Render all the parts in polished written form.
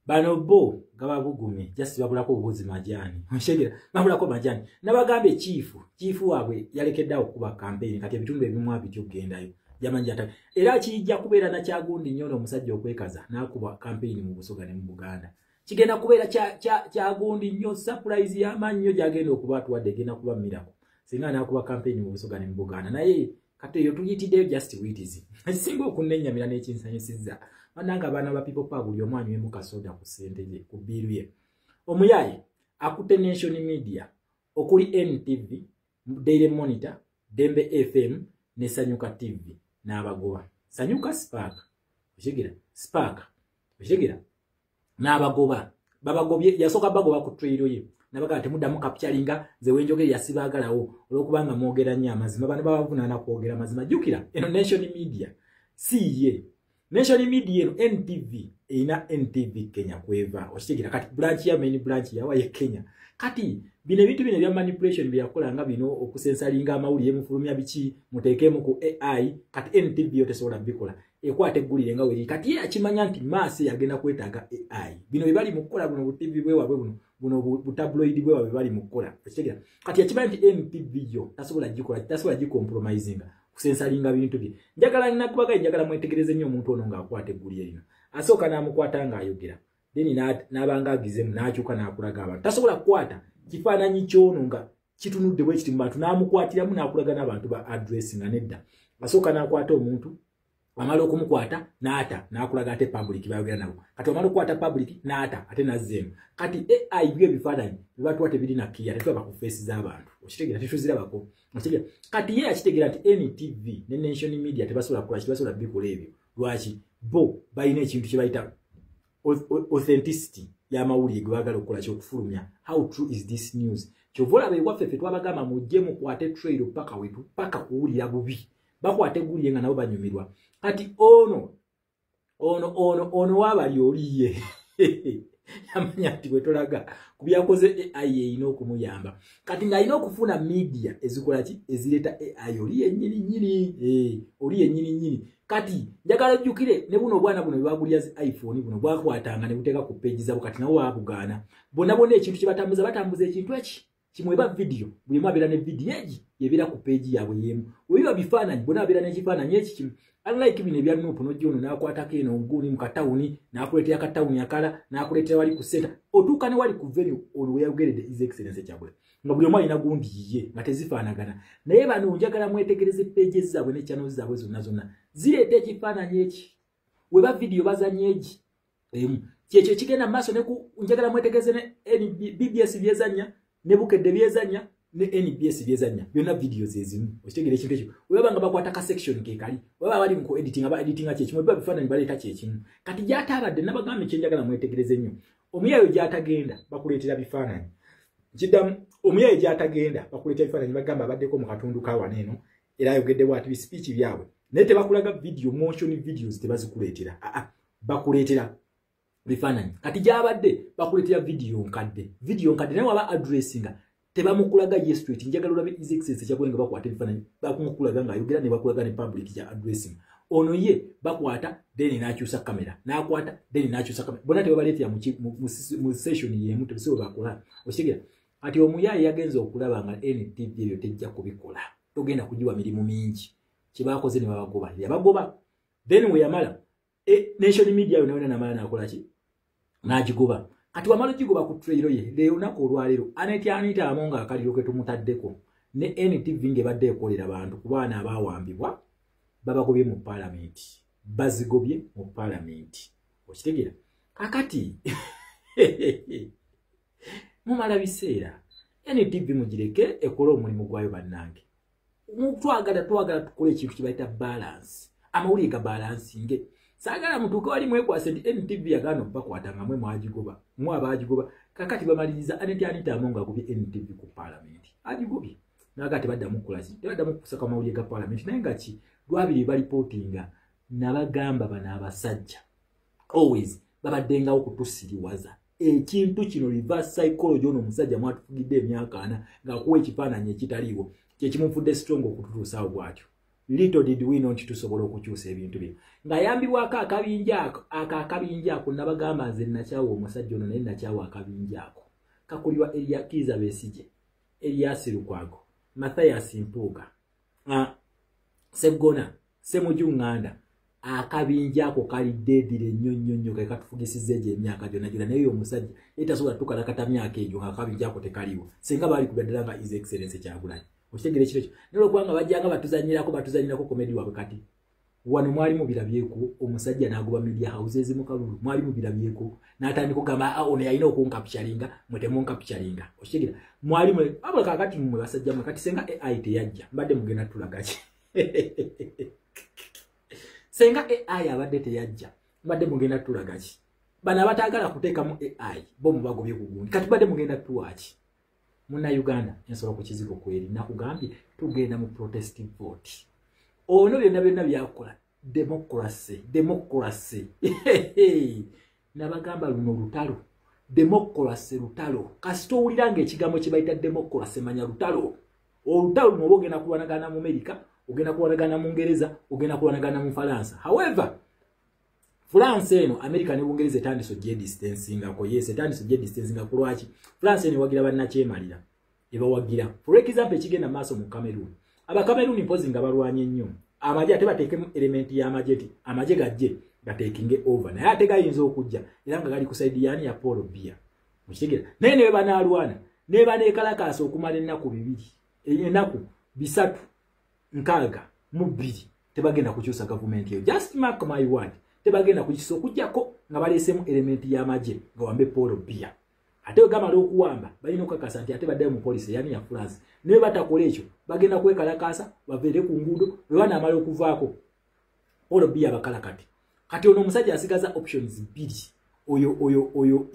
Bano bo gababugumye, just babulako obuzi majani. Oshegera babulako majani. Nabagambye chief waabwe yalekedde okuba campaign, kati ebitundu ebimu abityo kugendayo. Jamanja ata era kijja kubeera na kyagundi nnyo omusajja okwekaza n'akuba campaign mu Busoga ne mu Buganda. Kigenda kubeera kyagundi nnyo, surprise y'amaanyi nnyo gy'agenda okuba atuwadde, egenda kuba miracle singa n'akuba campaign mu Busoga ne mu Buganda. Naye kati eyo tuyitiddeyo just witizi. Ekisinga okunnennyamira n'ekinsanyusizza, bannange abaana ba People Power, buli omu anywemu kasoda ku ssente ye, ku bill ye. Omuyaye akutte Nation Media okuli NTV, Daily Monitor, Dembe FM ne Sanyuka TV n'abagoba. Sanyuka, Spark, okigira Spark, okigira n'abagoba. Babagobye, yasooka bagoba ku trail ye, nabaga temuddamu capturinga nze wenjogere, yasibaagalawo olwokubanga mwogera nnyo amazima. Bano babavunaana kwogera amazima. Jjukira eno Nation Media si ye Nation Media eno NTV erina NTV Kenya kweva, okitegeera? Kati branch ya main branch yawa ye Kenya. Kati bino ebintu bino ebya manipulation byeyakolanga bino, okusensalinga amawulire, mufulumya biki, muteekemu ku AI. Kati NTV yo tesobola bikola, ekwata eggulire nga weriri. Kati ye akimanya nti maaso yagenda kwetaaga AI. Bino bye bali mu kukola, buno bu TV bwewabwe, buno bu tabloid bwewabwe bali mu kukola, okitegeera? Kati akimanya nti NTV yo tasobola gikola, tasobola gicompromisinga kusensalinga bintu bye. Njagala nakubaga, njagala mwetegereze nnyo omuntu ono ng'akwata eggulire lino. Asooka n'amukwata ng'ayogera, then n'abanga agizemu, n'akyuka n'akulaga abantu. Tasobola kukwata kifaananyi kyono nga kitunudde bwe kiti mu bantu, n'amukwatiramu n'akulaga n'abantu ba address nga nedda. Asooka n'akwata omuntu, amala okumukwata n'ata, n'akulaga ate public bayogera nabo. Kati omala okukwata public n'ata ate nazzeemu. Kati AI byo ebifaananyi bebatuwa tebirina kiya, tetulaba ku face z'abantu, okitegeera? Tetuzirabako, okitegeera? Kati ye akitegeera nti NTV ne Nation Media tebasobola kukola, tebasobola bikola ebyo. Lwaki? Bo balina ekintu kye bayita authenticity y'amawulire ge baagala okukola, kyokufulumya. How true is this news? Kyova olaba ewaffe ffe twabagamba mujje mukwate trail paka wetu, paka kuwulira bubi. Bakwata eggulire nga nabo banyumirwa. Kati ono waabali oliye yamanya nti bwe tolaga ku byakoze AI erina okumuyamba. Kati ng'alina okufuna media ezikola ki, ezireeta AI. Oli yennyini nnyini, oli yennyini nnyini. Kati njagala ojjukire ne buno obwana buno bwebagulira zi iPhone, buno bwakwatanga ne buteeka ku page zaabwe. Kati nabo babugaana bonna bonna. Ekintu kye batambuza, batambuza ekintu eki kimweba video, buli omu abeera ne video egi ebeera ku page yaabwe y'emu. Webiba bifaananyi, bonna abeera n'ekifaananyi eki kimu, unlike bino ebya NUP. Nojja ono n'akwatako eno nguni mu katawuni, n'akuleetera katawuni akala, n'akuleetera wali ku center, otuuka ne wali ku venue ono weyayogeredde His Excellence Kyagula, nga buli omu alina gundi yiye nga tezifaanagana. Naye bano njagala mwetegereze pages zaabwe ne channels zaabwe zonna zonna zireeta ekifaananyi eki. Weba video bazanye egi emu, kyekyo ekigenda mu maaso. Njagala mwetegereze ne BBS byezannya, ne Bukedde byezannya, ne NBS byezannya, byonna videos ezimu, okitegeera ekintu ekyo? Webaba nga bakwata ka section ke kali, webaba bali mu editing, aba editinga kyekimu, biba bifaananyi baleeta kyekimu. Kati gy'ataabadde, nabagambye kyenjagala mwetegereze nnyo, omuyayo gy'atagenda bakuleetera bifaananyi. Nkiddamu, omuyayo gy'atagenda bakuleetera bifaananyi. Bagamba abaddeko mu katundu ka wano eno, era ayogedde bwati, bispeech byabwe, naye tebakulaga video, motion videos tebazikuleetera. Aa, bakuleetera bifaananyi. Kati gy'abadde bakuleetera video nkadde, video nkadde, naye waba addressinga tebamukulaga ye straight. Njagala olabe His Excellence Kyagulanyi nga bakwata ebifaananyi, bakumukulaga ng'ayogera, ne bakulaga ne public kya addressing. Ono ye bakwata, then n'akyusa kamera, n'akwata, then n'akyusa kamera. Bonna tebabaleetera mu session y'emu, tebisibo bakola, okitegeera? Kati omuyaaye yagenza okulaba nga NTV ebyo tejja kubikola, togenda kugiwa mirimu mingi. Kyebakoze ne babagoba, yabagoba. Then we yamala Nation Media yona yona namala nakola ki, n'agigoba. Kati wamala ogigoba ku trail ye, leero olunaku olwaleero Annet Anita Among akaliro ke tumutaddeko ne NTV ng'ebadde ekolera bantu ku baana abaawambibwa, babagobye mu paalamenti, bazigobye mu paalamenti, okitegeera? Kakati mumala biseera, NTV mugireke ekole omulimu gwayo. Bannange, twagala tukole ekintu kye bayita balance, amawulire ga balancinge. Saagala mutuuke wali mwekwase nti NTV yagaana obbakwata nga mwe mwagigoba, mwe abaagigoba. Kakati bamaliriza Annet Anita Among agobye NTV ku paalamenti, agigobye naga tebaddamu kukolaki, tebaddamu kusaka mawulire ga paalamenti. Naye nga ki lwabiri balipootinga. Nabagamba bano abasajja always babaddengawo kutusiriwaza ekintu kino, reverse psychology. Ono omusajja mwatufugidde emyaka 40 ng'akuwa ekifaananyi ekitaliiwo, kyekimunfudde strong okututuusaawo bw'atyo. Little did we know nti tusobola okukyusa ebintu bino ng'ayambibwako akabinja ako. Akabinja ako nabagamba nze nakyawa omusajja ono, naye nakyawa akabinja ako kakulirwa Eria Kiza Besigye, Erias Lukwago, Mathias Mpuuga, Seggona, Ssemujju Nganda. Akabinja ako kali deadly nnyo nnyo nnyo, ke katufugisiza egyo emyaka gyonna gyonna. Naye omusajja ye tasobola tukalakata myaka egyo nga akabinja ako tekaliwo, singa baali kubya ddala nga His Excellence Kyagulanyi. Okitegere kiro ekyo? Naye olwokubanga bajjanga batuzanyirako comedy waabwe. Kati wano mwali mubirabyeko omusajja n'agoba media houses mu kalulu? Mwali mubirabyeko n'atandika okugamba, "Ah, ono yalina okuncapturinga, mwe temuncapturinga"? Okitegera? Mwali mwe wabula kaakati mmwe basajja mwe, kati senga AI teyajja, mbadde mugenda tulaga ki? Senga AI abadde teyajja, mbadde mugenda tulaga ki? Bano abataagala kuteekamu AI bo mubagobye ku gundi, kati badde mugenda tuwaki? Munnayuganda, ensolo ku kizigo kweri. Nakugambye tugenda mu protest vote. Ono byonna byonna byakola democracy, democracy. Nabagamba luno lutalo, democracy lutalo. Kasita owulira nga ekigambo kye bayita democracy, manya lutalo. Olutalo luno oba ogenda kulwanagana mu Amerika, ogenda kulwanagana mu Ngereza, ogenda kulwanagana mu Falansa. However, France eno, Amerika ne Bungereza etandise ogyedistancingako. Yes, etandise ogyedistancingako. Lwaki? France eno ewagira bannakyemalira, ebawagira. For example, ekigenda maaso mu Cameroon, Abakameruuni mpozi nga balwanye nnyo amagye, ate bateekemu element y'amagye ti amagye gajje gatekinge over, naye ate gayinza okujja era nga gali ku side yaani? Ya Paul Biya. Mukitegera? Naye ne banaalwana ne baneekalakaasa okumala ennaku 2, ennaku 362, tebagenda kukyusa gavumenti eyo. Just mark my word, tebagenda kukisa okugjako nga baleesemu element y'amagye nga wambe Paul Biya. Ate wegamala okuwamba, balina okukakasa nti ate baddayo mu policy yani ya France. Naye batakola ekyo, bagenda kwekalakaasa baveere ku nguudo. Bwe banaamala okuvaako Paul Biya bakala. Kati ono omusajja asigaza options bbiri. Oyo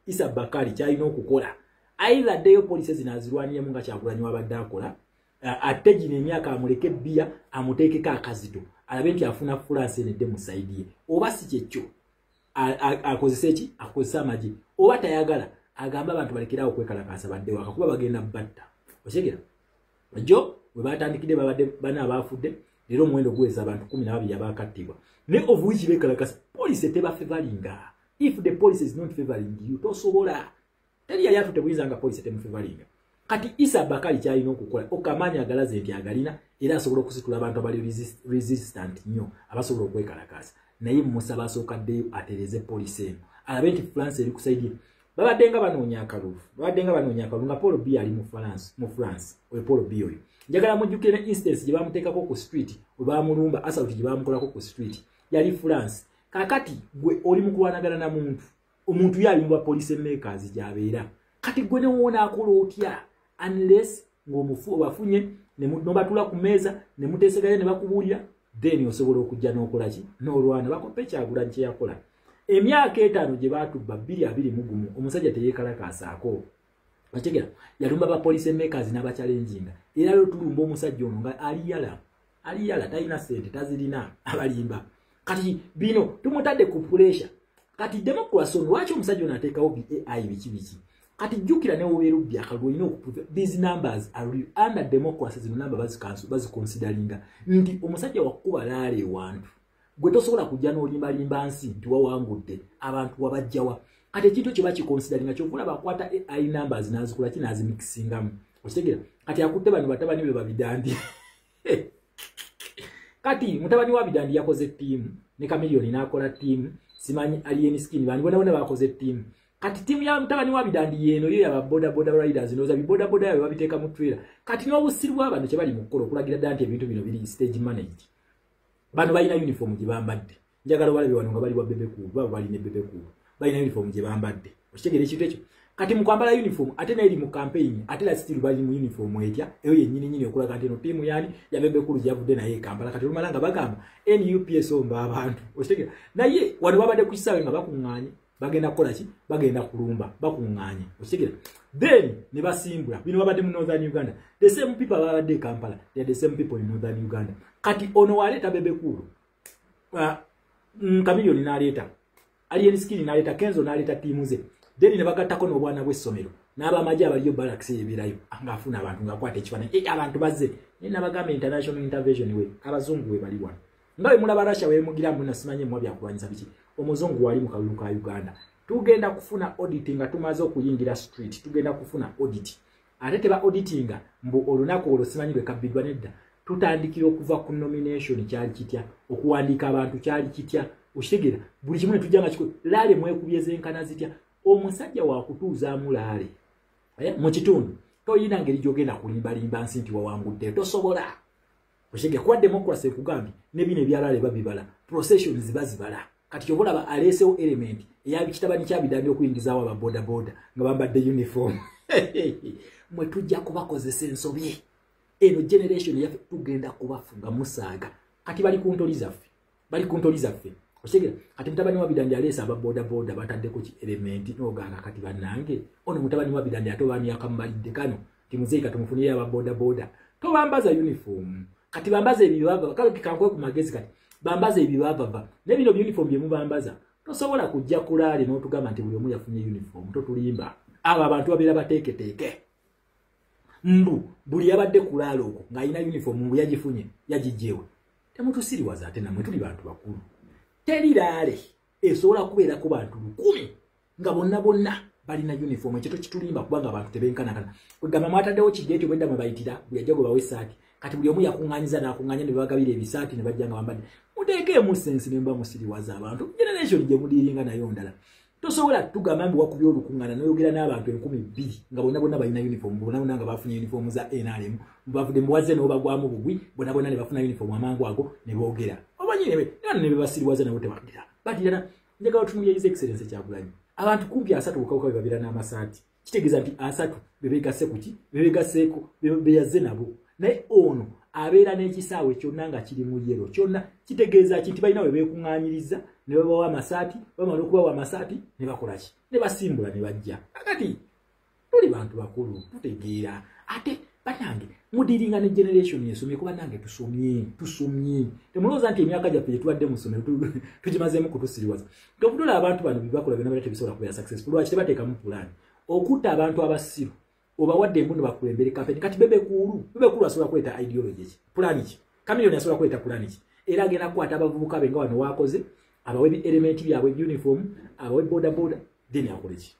Isa Bakari kyalina okukola, either addeyo policy zino azirwaniremu nga Kyagulanyi wabadde akola, ate gino emyaka amuleke Biya amuteekeko akazito alabe nti afuna France enedde mu side ye, oba si kyekyo akozese eki? Akozese amagye. Oba tayagala, agambe abantu balekerawo okwekalakaasa badde waka, kuba bagenda batta. Okitegera? Jo we batandikidde babadde bana abaafudde, leero omuwendo guweza abantu 12 abakattibwa, naye of which bekalakasa policy tebafavoringa. If the policy is not favoring you, tosobola. Teri yali atute buyinza nga policy temufavoringa. Kati Isa Bakali kyalina okukola, okamaanyi agalaze nti agalina, era asobola okusitula abantu abali resistant nnyo abasobola okwekalakaasa. Naye musaba asooka addeyo atereze policy eno, alabe nti France eri ku side ye. Babadde nga banoonya akalulu, babadde nga banoonya akalulu nga Paul Biya ali mu France. Oyo Paul Biya oyo njagala mujjukire ne instance gye bamuteekako ku street, we bamulumba, assault gye bamukolako ku street yali France. Kakati gwe oli mu kulwanagana na muntu, omuntu ye ali mu ba policy makers gy'abeera. Kati gwe newonaakola otya, unless ng'omufu obafunye nobatula ku mmeeza ne muteeseganya ne bakubuulira, then osobola okujja n'okola ki? N'olwana. Bakope Kyagulanyi kye yakola emyaka 5 gye baatubba 2021. Omusajja teyeekalakaasaako. Okitegera? Yalumba ba policy makers n'abachallenginga. Era lwo tulumba omusajja ono nga aliyala aliyala, talina sente, tazirina, abalimba. Kati bino tumutadde ku pressure. Kati democracy ono, lwaki omusajja ono ateekawo bi AI biki biki? Kati jjukira ne wobeera obbi akalulu, olina okuprove these numbers are real. Under democracy, zino namba baziconsideringa nti omusajja wakuba laala ewantu, gwe tosobola kujja n'olimbalimba nsi nti wawangudde, abantu wabajjawa. Kati ekintu ekyo bakiconsideringa. Kyova olaba akwata AI numbers n'azikola ki? N'azimixingamu. Okitegera? Kati akutte bano batabani be babidandi. Kati mutabani wa Bidandi yakoze ttiimu ne Kamiliyoni n'akola ttiimu, simanyi Alien Skin, bani bona bona bakoze ttiimu. Kati ttiimu ya mutabani wa Bidandi yeeno yo yaba boda boda riders, ndowooza biboda boda yabe babiteeka mu trailer. Kati n'obusiru bw'abano kye bali mu kukola okulagira ddala nti ebintu bino biri stage managed, bano balina uniform gye bambadde. Njagala obalabe wano nga bali wa Bebe Cool, babo balina Bebe Cool, balina uniform gye bambadde. Okitegeera ekintu ekyo? Kati mu kwambala uniform, ate naye eri mu campaign, ate la still bali mu uniform etya eyo yennyini nyini okulaga nti eno ttiimu yani ya Bebe Cool gyavudde naye e Kampala. Kati olumala nga bagamba NUP esomba abantu. Okitegeera? Naye wano babadde ku kisaawe nga bakuŋŋaanye, bagenda kukola ki? Bagenda kulumba, bakuŋŋaanye. Okitegeera? Then ne basimbula bino. Babadde mu Northern Uganda. The same people ababadde e Kampala, they are the same people in Northern Uganda. Kati ono waleeta Bebe Cool, Kamiliyoni n'aleeta Alien Skin, n'aleeta Kenzo, n'aleeta ttiimu ze. Then ne bagattako n'obwana bw'essomero n'abamagye abaliyo barracks ebeerayo, ng'afuna abantu, ng'akwata ekifaananyi, abantu bazze. Naye nabagamba, international intervention we, abazungu we bali wano. Nga bwe mulaba Russia weemugira mbu nasimanye muwa byakulwanyisa biki, omuzungu wali mu kalulu ka Uganda. Tugenda kufuna audit nga tumaze okuyingira street. Tugenda kufuna audit, ate teba auditinga mbu olunaku olwo simanyi lwe kabbiddwa. Nedda, tutandikira okuva ku nomination. Kyali kitya? Okuwandiika abantu kyali kitya? Okitegeera? Buli kimu ne tujja nga kiko. Rally mwekubye zenkana zitya? Omusajja wakutuuzaamu rally mu kitundu, toyina ngeri gyogenda kulimbalimba nsi nti wawangudde. Tosobola. Okitegeera? Kuba democracy ekugambye ne bino ebya rally babibala, processions bazibala. Kati kyova olaba aleesewo element eyakitabani kyabidambi okuyingizaawo ababodaboda nga bambadde uniform. Mwe tujja kubakozesa ensobi. Eno generation yaffe tugenda kubafuga musaaga. Kati bali ku ntoli zaffe, bali ku ntoli zaffe. Okitegera? Kati mutabani wa Bidandi aleese ababodaboda, bataddeko ki element noganga kati bannange, ono mutabani wa Bidandi ate oba myaka mubalidde kano ti muzeeyi, katumufunire ababodaboda. Tobambaza uniform, kati bambaza ebibava. Kale kankwe ku magezi, kati bambaza ebibavava ne bino uniform bye mubambaza. Tosobola kujja ku rally n'otugamba nti buli omu yafunye uniform. Totulimba. Abo abantu babeera bateeketeeke. Mbu buli yabadde ku rally okwo ng'alina uniform, mbu yagifunye, yagijjeewe. Temutusiriwaza ate nammwe, tuli bantu bakulu. Teri rally esobola kubeerako bantu 1000 nga bonna bonna balina uniform. Ekyo tokitulimba, kubanga abantu tebenkanakana. Kwegamba mwataddewo kigeeti, obwedda mwe bayitira buli ajja gwe bawa essaati. Kati buli omu yakuŋŋanyiza n'akuŋŋanya ne babagabira ebisaati ne bajja nga bambadde. Muteekeemu sense ne muba musiriwaza abantu. Generation gye mudiiringa nayo ndala. Tosobola tugamba mbu wakubye olukuŋŋaana n'oyogera n'abantu 2000 nga bonna bonna balina uniform, bonna bonna nga bafunye uniform za NRM, bavudde muwazze n'obagwamu bugwi, bonna bonna ne bafuna uniform amangu ago ne boogera. Omanyi ne bebasiriwaza nabo tebagira batirana. Njagala otunuulira His Excellence Kyagulanyi. Abantu kumpi 30 bukawuka be babeera n'amasaati, kitegeeza nti 30 bebegasse kuki, bebegasseeko, beyazze nabo. Naye ono abeera n'ekisaawe kyonna nga kiri mu yellow kyonna. Kitegeeza ki? Nti balina we beekuŋŋaanyiriza ne babawa amasaati. Bamala okubawa amasaati ne bakola ki? Ne basimbula ne bajja. Akati tuli bantu bakulu, tutegeera. Ate banange, mudiringa ne generation esomye, kuba nange tusomye, tusomye. Temulowooza nti emyaka gyaffe gyetubadde mu ssomero tugimazeemu kutusiriwaza. Tobudula abantu bano byebakola byonna byonna tebisobola kubeera successful. Lwaki tebateekamu pulaani? Okutta abantu abasiru, obawadde embuno bakulembere kampeni. Kati Bebe Cool, Bebe Cool asobola kuleeta ideology ki, pulaani ki? Chameleone asobola kuleeta pulaani ki? Era agenda kukwata abavubuka be nga wano wakoze, abawe element byabwe, uniform, abawe boda boda, then akole ki?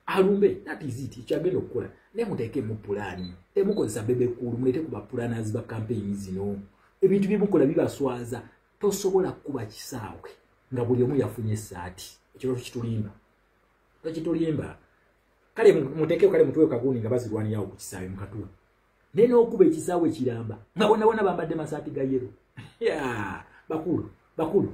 Alumbe. That is it, kyagenda okukola. Naye muteekemu pulaani, temukozesa Bebe Cool. Mulete ku baplanners ba campaign zino. Ebintu byemukola bibaswaza. Tosobola kuba kisaawe nga buli omu yafunye essaati. Ekyo kitulimba, tokitulimba. Kale muteekeo, kale mutuwe kagundi nga bazirwanirawo ku kisaawe mukatuwe, naye n'okuba ekisaawe kiramba nga bonna bonna bambadde masaati ga yellow. Bakulu, bakulu.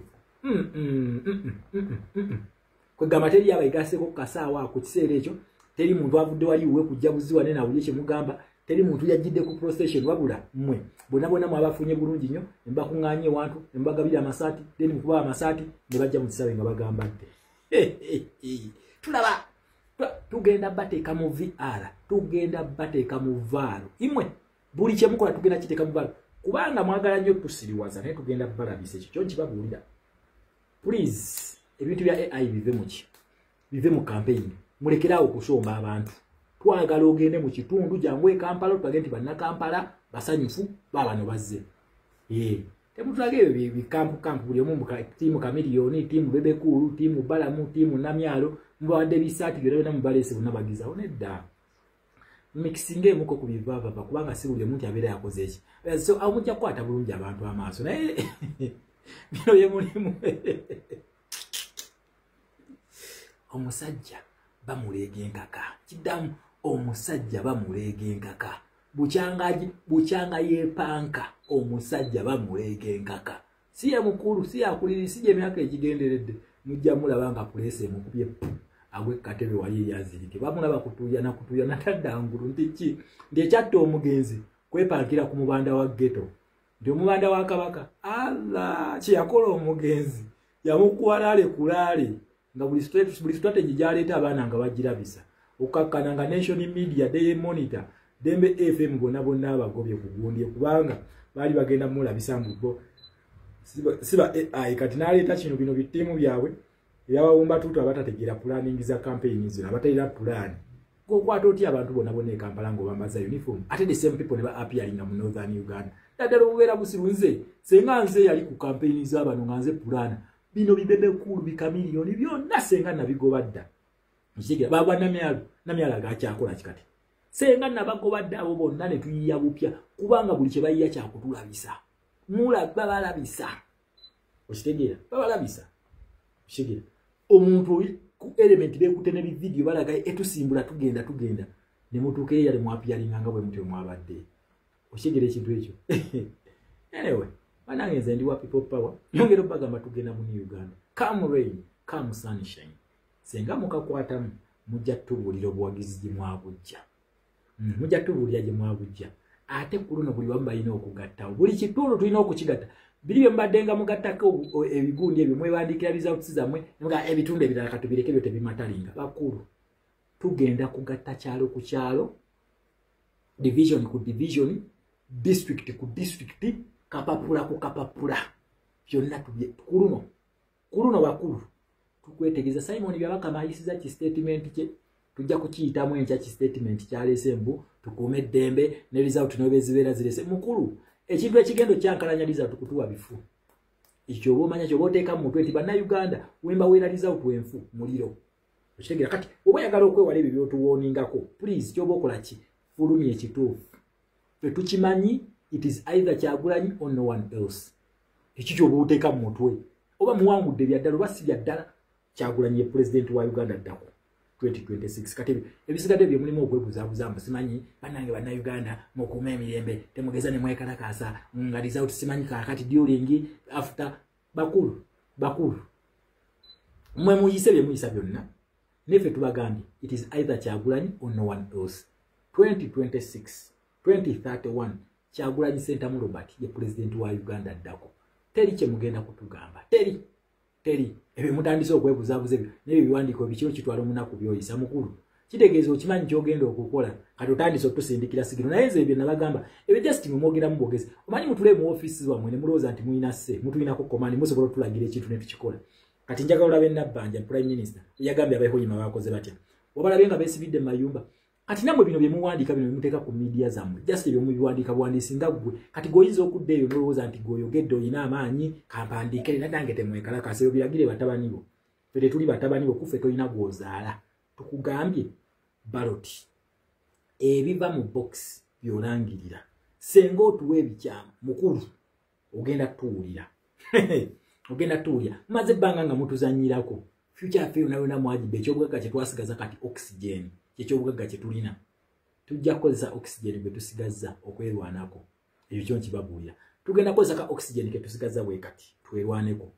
Kwegamba teri abayigaseko ku kasaawa ku kiseera ekyo. Teri muntu avudde waliwe kujja buziwa ne nawulye kyemugamba. Teri muntu yajjidde ku procession, wabula mmwe bonna bonna mwabafunye bulungi nnyo ne bakuŋŋaanya ewantu ne mubagabira amasaati. Then mukubawa amasaati ne bajja mu kisaawe nga bagambadde. Tulaba tugenda bateeka mu VR, tugenda bateeka mu VAR. Imwe buli kyemukola tugenda kiteeka mu VAR, kubanga mwagala nnyo tusiriwaza, naye tugenda balabisa. Ekyo kyo nkibabuulira. Please, ebintu bya AI bive muki, bive mu campaign. Mulekeraawo okusomba abantu. Twagala ogende mu kitundu, jangu e Kampala, otulage nti bannakampala basanyufu, baabano bazze. Temutulaga ebyo bikampukampu, buli omu team Chameleone, team Bebe Cool, team Balamu, team Namyalo, mubawadde bisaati byonna byonna, mubaleese bonna bagizawo. Nedda, mixinga emuko ku bivaavava, kubanga si buli omuntu abeera yakoze eki. So awo mujja kukwata bulungi abantu amaaso. Naye bino bye mulimu, omusajja bamuleega enkaka. Kiddamu, omusajja bamuleega enkaka. Bukyanga yeepanka, omusajja bamuleega enkaka. Si ye mukulu, si yakuliri, si gyemyaka egigenderedde. Mujja mulaba nga puleesa emukubye pu, agwe katebe wali eryazirike. Bamulaba kutuuya nakutuuya natadda ngulu. Nti ki? Nti ekyatta omugenzi kwepankira ku mubanda wa ghetto, nti omubanda wa Kabaka Allah kyeyakola omugenzi yamukuwa rally ku rally, nga buli strategy gyaleeta abaana nga bagirabisa, okukakkana nga Nation Media, Daily Monitor, Dembe FM, bonna bonna abagobye ku gundi, kubanga baali bagenda mulabisa mbu bo siba AI. Kati n'aleeta kino, bino bittiimu byabwe. Ebyabawumba tuutu abatategeera planning za campaign zino, abatalina plan. Gokwata otya abantu bonna bonna e Kampala ng'obambaza uniform, ate the same people ne ba appearinga mu northern Uganda? Naddala obubeera busiru. Nze senga nze yali ku campaign z'abano nga nze planner, bino bibebekulu bikamiliyoni byonna senga nabigoba dda. Nkitegera babwa Namyalo, Namyalo agakyakola kikati. Senga nabagoba dda abo bonna ne tuyiya bupya, kubanga buli kye bayiya kyakutulabisa. Mula babalabisa. Okitegeera? Babalabisa. Okitegeera? Omuntu ku element beekute ne bividiyo balaga etusimbula tugenda tugenda ne mutuuka eyo yali mwappearinga nga bwe mutyo mwabadde. Okitegeera ekintu ekyo? Anyway, banange, nze ndi wa People Power. Nyongera obbagamba, tugenda mu New Uganda. Come rain, come sunshine. Senga mukakwatamu, mujja tubuulira obuwagizi gye mwabujja. Mujja tubuulira gye mwabujja. Ate ku luno buli wamu balina okugattawo. Buli kitundu tulina okukigatta. Biri bye mubadde nga mugattako ebigundi ebyo mwewandiikira results zammwe, nga ebitundu ebirala katubireke, ebyo tebimatteringa. Bakulu, tugenda kugatta kyalo ku kyalo, division ku division, district ku district, kapapula ku kapapula, byonna tubye ku luno. Ku luno bakulu tukwetegeeza. Simon Byabakama ayisiza ki statement kye, tujja kukiyitamu enkya. Ki statement kyaleese mbu tukuume eddembe ne result nobe zibeera zirese. Mukulu, ekintu ekigendo kyankalanya result kutuwa bifu. Ekyo oba omanya kyoba oteeka mu mutwe nti Bannayuganda wembaweera result enfu muliro. Okitegeera? Kati oba oyagala okwewala ebyo byotuwooningako, please, kyoba okola ki, fulumya ekituufu. Fe tukimanyi, it is either Kyagulanyi or no one else. Ekyo kyoba oteeka mu mutwe, oba muwangudde byaddala oba si byaddala, Kyagulanyi ye pulezidenti wa Uganda ddako 2026. Kati ebisigadde bye mulimu okwebuzaabuza mbu simanyi. Bannange Bannayuganda, mukuume emirembe, temugeza ne mwekalakaasa nga result simanyi kaakati, during, after. Bakulu, bakulu, mwe muyise bye muyisa byonna, neffe tubagambye, it is either Kyagulanyi or no one else. 2026, 2031, Kyagulanyi Sentamu Robert ye pulezidenti wa Uganda ddako. Teri kyemugenda kutugamba, teri, teri. Ebyo mutandise okwebuzaabuza ebyo nebyo ebiwandiiko bikiro kitwala omunaku byoyisa. Mukulu, kitegeeza okimanyi kyogenda okukola. Kati otandise otusindikira signal, naye nze ebyo nabagamba, ebyo just mwogeramu bwogezi. Omanyi mutule mu ofiisi wammwe ne mulowooza nti mulina se mutulinako command, musobola otulagira ekintu ne tukikola. Kati njagala olabe Nabbanja prime minister yagambye abahoyima bakoze batya. Wabalabye nga beesibidde mu mayumba. Kati nammwe bino bye muwandiika, bino byemuteeka ku media zammwe, just ebyo mubiwandiika buwandiisi nga ggwe. Kati gweoyinza okudda eyo nolowooza nti gweoyogedde, olina amaanyi, kampandiike nange. Temwekalakasa, ebyo biragire batabani bo. Ffe tetuli batabani bo, kuffe tolina gwozaala. Tukugambye ballot, ebiva mu box byolangirira. Senga otuwa ebikyamu, mukulu, ogenda tuwulira, ogenda tuwulira. Maze ebbanga nga mutuzanyirako. Future yaffe yonna yonna mwagibba. Ekyobugagga kye twasigaza kati oxygen, kyekyobugagga kye tulina. Tujja kukozesa oxygen gwe tusigazza okwerwanako. Ekyo kyo nkibabuulira, tugenda kukozesa ka oxygen ke tusigazza bwe kati twerwaneko.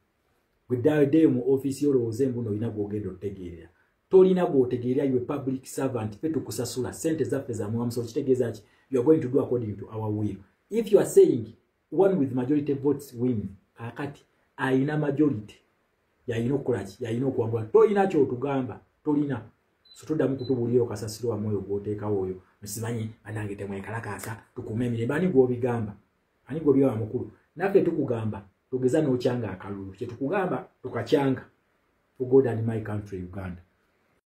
Gweddeeyo mu ofiisi yolowooza embuno olina gwogenda otutegeerera, tolina gwotegeerera. You public servant, fe tukusasula sente zaffe za muwamuso. Kitegeeza ki? You are going to do according to our will. If you are saying one with majority votes win, kakati ayina majority yayina okukolaki? Yayina okuwangula. Tolina kyotugamba, tolina. So toddamu kutubuulira okasasiro wamu oyo gwoteekawo oyo. Musimanyi banange, temwekalakaasa, tukuume emirembe. Ani gwobigamba? Ani gwobigamba? Mukulu, naffe tukugamba tugeza n'okyanga akalulu. Kyetukugamba tukakyanga. For God and my country Uganda.